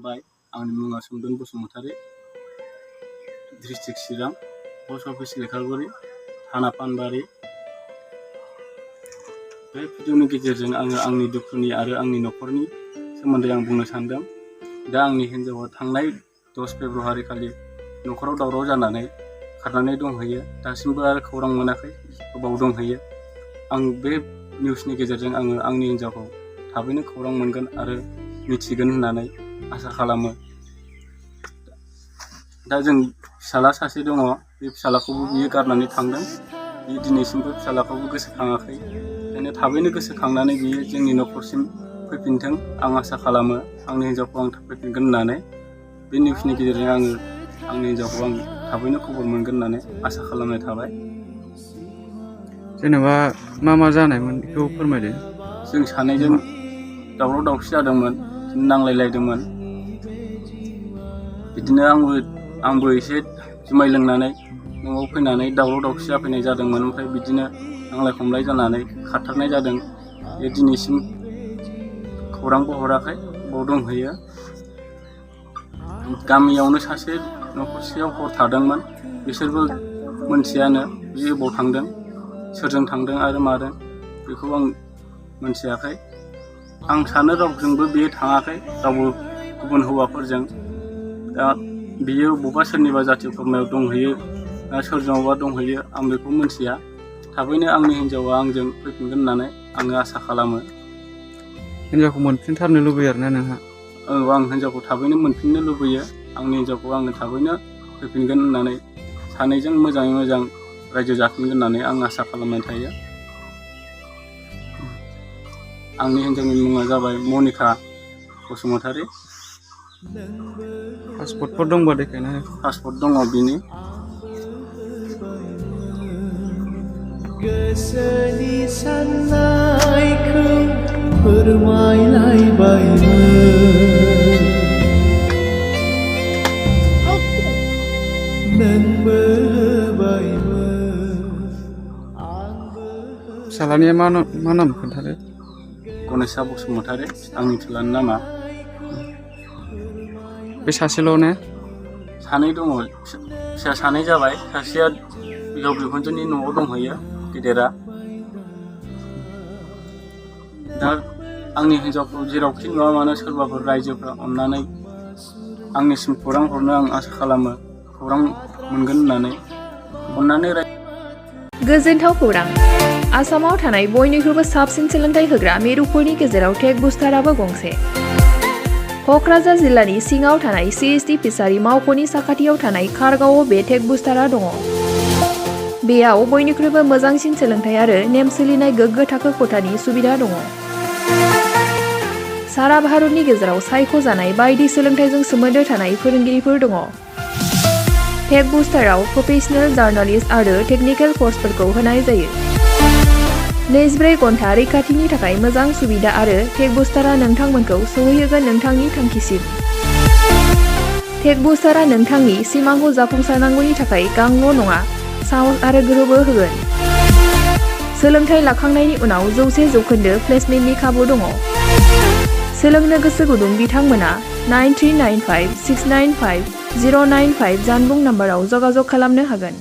बाय आंनि मुङा सोमदोन बसुमतारी डिस्ट्रिक्ट चिरां post office लेखागुरि थाना पानबारि। बे भिडिअनि गेजेरजों आङो आंनि दुखुनि आरो आंनि न'खरनि सोमोन्दै आं बुंनो सानदों। दा आंनि हिन्जावा थांनाय 10 फेब्रुवारि खालि न'खराव दावराव जानानै खारनानै दंहैयो। दासिमबो आरो खौरां मोनाखै, गोबाव दंहैयो। आं बे निउसनि गेजेरजों आङो आंनि हिन्जावखौ थाबैनो खौरां मोनगोन आरो मिथिगोन होननानै आसा खालामो। दा जों फिसाला सासे दङ, बे फिसालाखौबो बियो गारनानै थांदों। बियो दिनैसिमबो फिसालाखौबो गोसोखाङाखै। ओंखायनो थाबैनो गोसोखांनानै बियो जोंनि न'खरसिम फैफिनथों आं आसा खालामो। आंनि हिन्जावखौ आं फैफिनगोन होननानै बे निउसनि गेजेरजों आङो आंनि हिन्जावखौ आं थाबैनो खबर मोनगोन होननानै आसा खालामनाय थाबाय। जेनेबा मा जानायमोन बेखौ फोरमायदो। जों सानैजों दावराव दावसि जादोंमोन, नांलायलायदोंमोन। बिदिनो आंबो एसे जुमाय लोंनानै न'आव फैनानै दावराव दावसि जाफैनाय जादोंमोन। ओमफ्राय बिदिनो नांलाय खमलाय जानानै खारथारनाय जादों। बे दिनैसिम खौरांबो हराखै, बबाव दंहैयो। गामियावनो सासे न'खरसेयाव हर थादोंमोन, बिसोरबो मोनथियानो बियो बबाव थांदों, सोरजों थांदों आरो मादों बेखौ आं मोनथियाखै। आं सानो रावजोंबो बियो थाङाखै, रावबो गुबुन हौवाफोरजों। दा बियो बबेबा सोरनिबा जाथि खुरमायाव दंहैयो ना सोरजोंबा दंहैयो आं बेखौ मोनथिया। थाबैनो आंनि हिन्जावा आंजों फैफिनगोन होननानै आङो आसा खालामो। हिन्जावखौ मोनफिनथारनो लुबैयो आरोना नोंहा? औ, आं हिन्जावखौ थाबैनो मोनफिननो लुबैयो। आंनि हिन्जावखौ आङो थाबैनो फैफिनगोन होननानै, सानैजों मोजाङै मोजां रायजो जाफिनगोन होननानै आं आसा खालामनाय थायो। आंनि हिन्जावनि मुङा जाबाय मनिका बसुमतारी। पासपर्टफोर दंबा देखायना हो। पासपर्ट दङ बिनि। गोसोनि साननायखौ फोरमायलायबायमोन। नोंबो होबायमोन, आंबो फिसालानिया मा नाम खोन्थादो? गनेसा बसुमतारी आंनि फिसालानि नामा। बे सासेल' ने? सानै दङ, फिसा सानै जाबाय। सासेया बिहाव बिखुनजोनि न'आव दंहैयो, गेदेरा। दा आंनि हिन्जावखौ जेरावखि नुवा मानो सोरबाफोर रायजोफ्रा अननानै आंनिसिम खौरां हरनो आं आसा खालामो, खौरां मोनगोन होननानै अननानै। गोजोनथाव खौरां! आसामाव थानाय बयनिख्रुइबो साबसिन सोलोंथाइ होग्रा मिरुफोरनि गेजेराव टेक बुस्टाराबो गंसे। क'क्राझार जिल्लानि सिङाव थानाय CST फिसारि मावख'नि साखाथियाव थानाय खारगावआव बे टेक बुस्टारा दङ। बेयाव बयनिख्रुइबो मोजांसिन सोलोंथाइ आरो नेम सोलिनाय गोग्गो थाखो खथानि सुबिदा दङ। सारा भारतनि गेजेराव सायख'जानाय बायदि सोलोंथाइजों सोमोन्दो थानाय फोरोंगिरिफोर दङ। टेक बुस्टाराव प्रफेशनेल, जार्नालिस्ट आरो टेकनिकेल कर्सफोरखौ होनाय जायो। 24 घन्टा रैखाथिनि थाखाय मोजां सुबिदा आरो टेक बुस्टारा नोंथांमोनखौ सौहैहोगोन नोंथांनि थांखिसिम। टेक बुस्टारा नोंथांनि सिमांखौ जाफुंसारनांगौनि थाखाय गांल' नङा, साहस आरो गोहोबो होगोन। सोलोंथाइ लाखांनायनि उनाव 100% प्लेसमेन्टनि खाबु दङ। सोलोंनो गोसो गुदुं बिथांमोना 9395695095 जानबुं नाम्बाराव जगाजग खालामनो हागोन।